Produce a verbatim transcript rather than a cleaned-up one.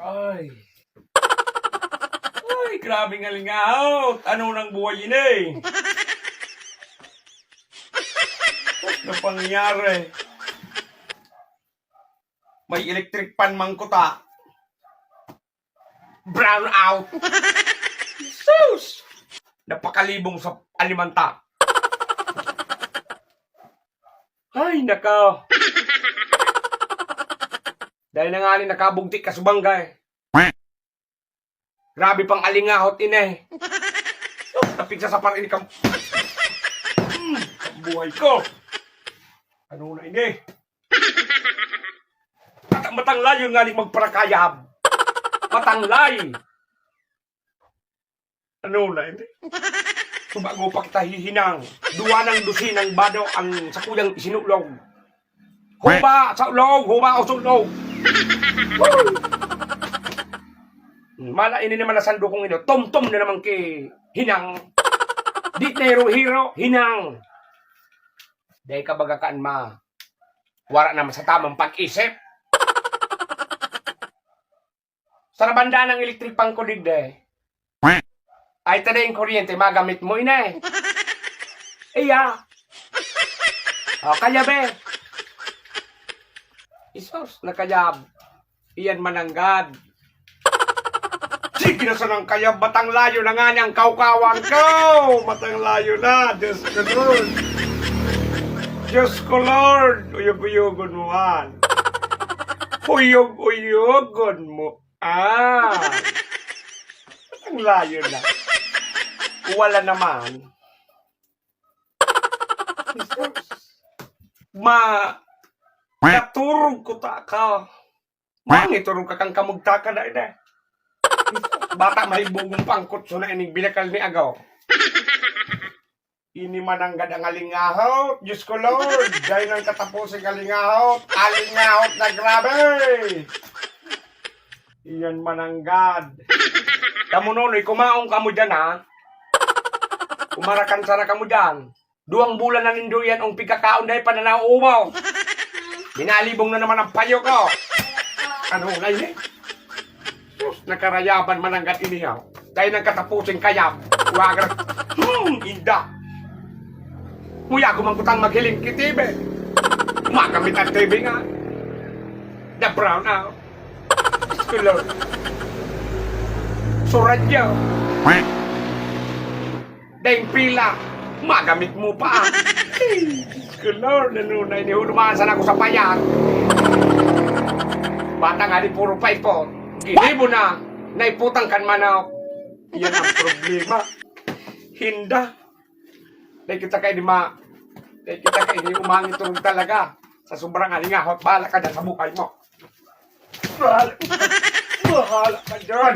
Ay. Ay, grabe nga lingahot. Ano nang buhay ini? Ano pangyayari? May electric fan man kuta. Brown out. Sus! Napakalibong sa alimanta. Ay, nako. Dahil na nga ni nakabugti ka subangga eh. Grabe pang alingahot ini. Sus, napigsa sa parin ka. Hmm, buhay ko. Ano na ini? Mata-, matanglayon nga ni magparakayab. Matanglay. Ano na ini? Subago pa kita hihinang. Duwa ng dusinang bado ang sakuyang isinulog. Huba sa ulog, huba o sulog. Woo! Mala ini naman na sandukong ino. Tumtum na naman ki hinang. Di na hiro-hiro, hinang. Dahil kabaga kaan ma. Wala naman sa tamang pag-isip. Sa nabanda ng electric fan ko digdi. Ay, tada yung kuryente, magamit mo, ina eh. Iya. O, kaya be. Isos, nakayab. Iyan mananggad. Sige na sanang kayab, matanglayo na nga niyang kaukawang ko. Matanglayo na, Diyos ko Lord. Diyos ko Lord, uyog-uyogon mo, man. Uyog-uyogon mo. Ah! Ang layo na. Wala naman. Ma, katurog ko ta ka. Mangiturog ka kang kamugtakan na ina. Bata, may bugong pangkutso na ining binakal ni Agaw. Ini mananggad ang alingahot. Diyos ko, Lord. Dahil nang katapos ang alingahot. Alingahot na grabe. Iyan mananggad. Kamo, Nonoy, kumaon kamo dyan, ha? Kumarakan sana kamo dyan. Duwang bulan na nindo yan, ang pigkakaon dahil pananaw umaw. Binalibong na naman ang payo ko. Ano na ini? Sus, nakarayaban mananggad inihaw. Dahil nang katapusing kayab. Wagar. Hmm, inda. Muya ko man kutang maghiling ki T V. Magamit ang T V nga. The brown out. Diyos ko, Lord. Suradya. Deng pila. Magamit mo pa. Diyos ko, Lord. Ano na, inihulumahan sana ako sa payat. Bata nga di puro paipot. Ginibo na. Naiputan kan manok. Yan ang problema. Hinda. Dahil kita kayo di ma-, dahil kita kayo di umangit talaga. Sa sobrang alingahot, bahala ka dyan sa buhay mo. Bahala, bahala ka dyan.